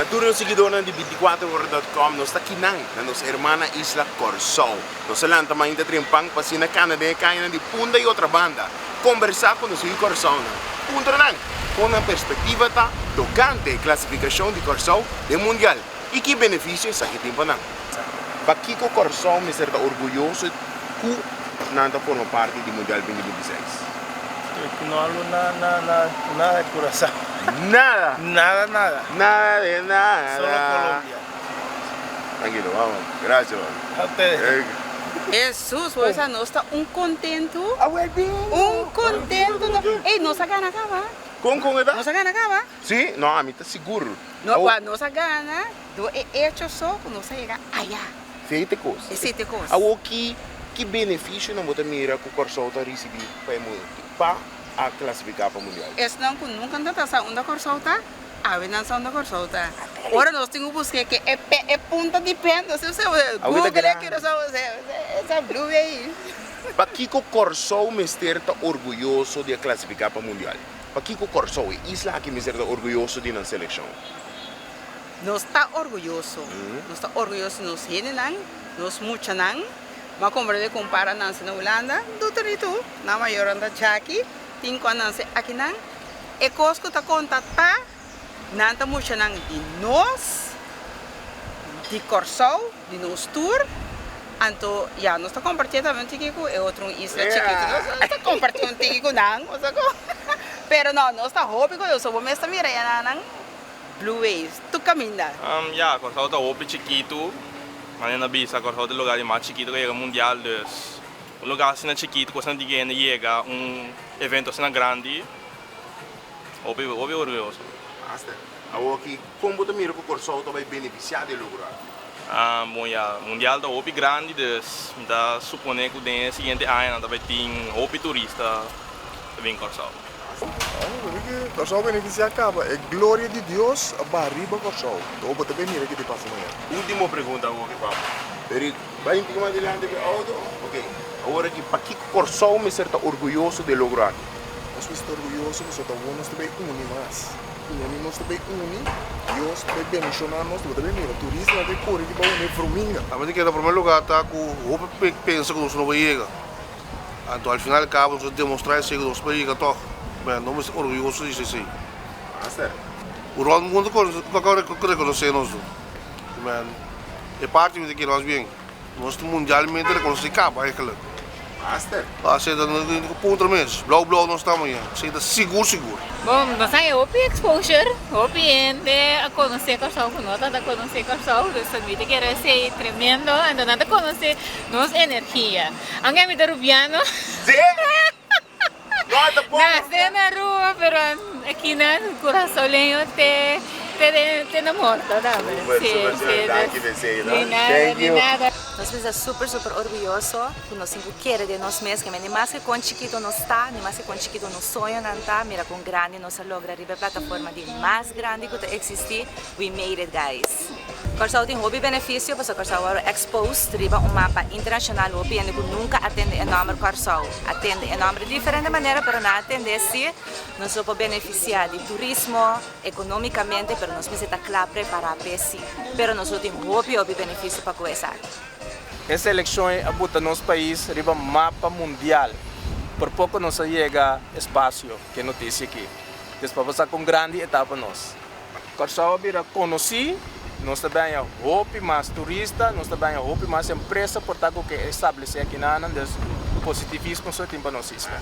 Na tur nos siguidornan di binticuaterora.com, nos ta kinan na nos hermana isla Kòrsou. Nos a lanta mainta trempan pa asina kana den e kayanan di Punda i Otrabanda, kombersá ku nos yu Kòrsounan, puntra nan kon nan perspektiva ta tokante e klasifikashon di Kòrsou den Mundial i ki benefisio esaki tin pa nan. Pakiko Kòrsou mester ta orguyoso ku nan ta forma parti di Mundial 2026? No hablo nada, nada, nada, nada de Curaçao. Nada? Nada, nada. Nada de nada. Solo Colombia. Tranquilo, vamos. Gracias, papi. A ustedes. Hesus, bo sa nos ta un kontentu. Un kontentu. Ey, nos a gana kaba. Kon kon e ta? Nos a gana kaba. Si? No, ami ta sigur. No, wak, nos a gana dor e echo so ku nos a yega aya. Esei ta e kos. Esei ta e kos. Awor ki ki benefisionan bo ta mira ku Kòrsou ta risibí pa e pa a klasifiká pa mundial? Esnan ku nunka no ta sa unda Kòrsou ta, awe nan sa unda Kòrsou ta. Ora nos tin ku busk'é ke e pe e punta di pen, nos tin ku google e Kurason, esa blue ei. Pakiko Kòrsou mester ta orguyoso di a klasifiká pa mundial? Pakiko Kòrsou, e isla aki mester ta orguyoso di nan selekshon? Nos ta orguyoso. Nos ta orguyoso di nos hendenan, nos muchanan. Bo a komprende ku un par a nanse na Hulanda, duter di tur, nan mayornan ta djaki, tin ku a nanse akinan. E kos ku ta konta ta, nan ta muchanan di nos, di Kòrsou, di nos tur. Anto, ya, nos ta kompartié tambe un tiki ku e otro un isla chikitu. Nos ta kompartié un tiki ku nan, pero no, nos ta hopi orguyoso. Bo mes ta mira ya nan. Blue Waves tur kaminda. Ya, Kòrsou ta hopi chikitu. Manera nan bisa, Kòrsou ta e lugar di mas chikitu ku a yega mundial. Dus, un lugar asina chikitu ku asina di hende yega un evento asina grandi, hopi hopi orguyoso. Master, awoki kon bo ta mira ku Kòrsou ta bai benefisiá di e logro aki? Bon ya, mundial ta hopi grandi, dus mi ta supone ku den e siguiente añanan ta bai tin hopi turista ta bin Kòrsou. Kòrsou benefisiá kaba. E gloria di Dios a baha riba Kòrsou. Anto bo ta bin mira kiko ta pasa mañana. Ultimo pregunta awor ki papa. Eric, bai un tiki mas dilanti ku e outo. Ok, awor aki pakiko Kòrsou mester ta orguyoso di e logro aki? Nos mester ta orguyoso pasobra ta awor nos ta bay uni mas. Uni nos ta bay uni, Dios ta bay bendishoná nos. Bo ta bay mira turistanan ta bay kore riba uni vruminga. Ami ta kere na primer lugar ta ku hopi pensa ku nos no bay yega. Anto al final cabo nos a demostra esey cu nos por yega toch. Bueno, nos mester orguyoso di esey. Master. Cu rond mundo cu reconoce nos. Man, e parti mi ta kere mas bien. Nos ta mundialmente reconoci caba eigenlijk. Master. Asey ta no tin cu puntra mes. Blauw blauw nos ta maña. Esey ta sigur sigur. Bon, nos haña hopi exposure, hopi hende a conoce Corsou cu no tabata conoce Corsou, dus mi ta kere esey tremendo, anto nan ta conoce nos energia. Aunke mi ta Rubiano. Sí? No, ta bon. Nace na Aruba, pero aki na Curasoleño te te te na morto tambe. Super, Sí, super, sí, super. Danki dus p'esey, no? di nada, Thank di you. nada. Nos mester ta super super orguyoso ku nos tin ku kere den nos mes, ke ni maske kon chikito nos ta, ni maske kon chikito nos soñonan ta, mira kon grandi nos a logra riba e plataforma di mas grandi ku ta eksistí, we made it guys. Kòrsou tin hopi benefisio pasobra Kòrsou wòrdu exposed riba un mapa internashonal hopi hende ku nunka a tende e nòmber Kòrsou a tende e nòmber di diferente manera pero nan a tende si nos lo por benefisiá di turismo ekonómikamente pero nos mester ta kla prepará p'e si pero nos lo tin hopi hopi benefisio pa ku esaki. E selekshon ei a buta nos pais riba mapa mundial. Por poko nos a yega espasio ku e notisia aki. Despues bo sa kon grandi e ta pa nos. Kòrsou a bira konosí, nos ta baña hopi mas turista, nos ta baña hopi mas empresa por ta ku ke establesé akinanan, dus positivismo so tin pa nos isla.